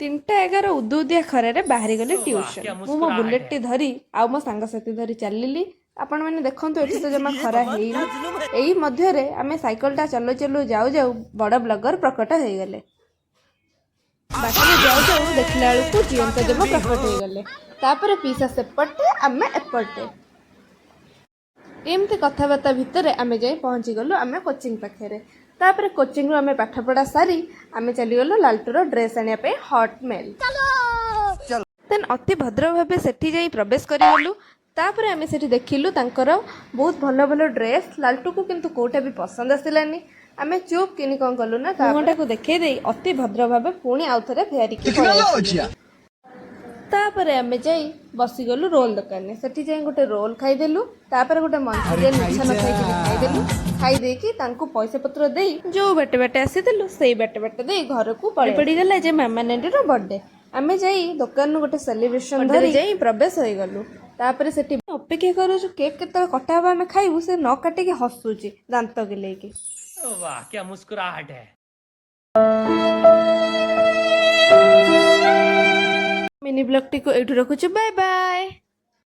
3ଟା 11 ଉଦୁଉଦିଆ ଖରାରେ ବାହାରିଗଲି ଟ୍ୟୁସନ୍। ମୁଁ ମୋ ବୁଲେଟଟି ଧରି ଆଉ ମୋ ସାଙ୍ଗସାଥି ଧରି ଚାଲିଲି। ଆପଣମାନେ ଦେଖନ୍ତୁ, ଏଠି ତ ଜମା ଖରା ହେଇନି। ଏଇ ମଧ୍ୟରେ ଆମେ ସାଇକେଲଟା ଚଲଉ ଚଲଉ ଯାଉ ଯାଉ ବଡ଼ ବ୍ଲଗର ପ୍ରକଟ ହେଇଗଲେ। ବାଟରେ ଯାଉ ଯାଉ ଦେଖିଲା ବେଳକୁ ଜିଅନ୍ତା ଯମ ପ୍ରକଟ ହେଇଗଲେ। ତାପରେ ପିସା ସେପଟେ, ଆମେ ଏପଟେ। ଏମିତି କଥାବାର୍ତ୍ତା ଭିତରେ ଆମେ ଯାଇ ପହଞ୍ଚିଗଲୁ ଆମେ କୋଚିଂ ପାଖରେ। ତାପରେ କୋଚିଂରୁ ଆମେ ପାଠପଢ଼ା ସାରି ଆମେ ଚାଲିଗଲୁ ଲାଲଟୁର ଡ୍ରେସ୍ ଆଣିବା ପାଇଁ ହଟ୍ ମେଲ୍। ଦେନ୍ ଅତି ଭଦ୍ର ଭାବେ ସେଠି ଯାଇ ପ୍ରବେଶ କରିଗଲୁ। ତାପରେ ଆମେ ସେଠି ଦେଖିଲୁ ତାଙ୍କର ବହୁତ ଭଲ ଭଲ ଡ୍ରେସ୍। ଲାଲଟୁକୁ କିନ୍ତୁ କେଉଁଟା ବି ପସନ୍ଦ ଆସିଲାନି। ଆମେ ଚୁପ୍ କିନି କ'ଣ କଲୁ ନା, ମୁହଁଟାକୁ ଦେଖେଇ ଦେଇ ଅତି ଭଦ୍ର ଭାବେ ପୁଣି ଆଉ ଥରେ ଫେରିକି ପଳେଇ ଆସିଲୁ। ତାପରେ ଆମେ ଯାଇ ବସିଗଲୁ ରୋଲ ଦୋକାନରେ। ସେଠି ଯାଇ ଗୋଟେ ରୋଲ ଖାଇଦେଲୁ। ତାପରେ ଗୋଟେ ମଞ୍ଚୁରିଆନ ଇଚ୍ଛା ନ ଥାଇକି ବି ଖାଇଦେଲୁ। ଖାଇ ଦେଇକି ତାଙ୍କୁ ପଇସା ପତ୍ର ଦେଇ ଯୋଉ ବାଟେ ବାଟେ ଆସିଥିଲୁ, ସେଇ ବାଟେ ବାଟେ ଦେଇ ଘରକୁ ପଳେଇ ପଡ଼ିଗଲା ଯେ ମାମା ନାଣ୍ଡିର ବର୍ଥଡେ। ଆମେ ଯାଇ ଦୋକାନରୁ ଗୋଟେ ସେଲିବ୍ରେସନ ଧରି ଯାଇ ପ୍ରବେଶ ହେଇଗଲୁ। ତାପରେ ସେଠି ଅପେକ୍ଷା କରୁଛୁ କେକ୍ କେତେବେଳେ କଟା ହବ, ଆମେ ଖାଇବୁ। ସେ ନ କାଟିକି ହସୁଛି ଦାନ୍ତ ଗିଲେଇକି। वाह, क्या मुस्कुराहट है! ମିନି ବ୍ଲଗଟିକୁ ଏଇଠୁ ରଖୁଛୁ। Bye bye.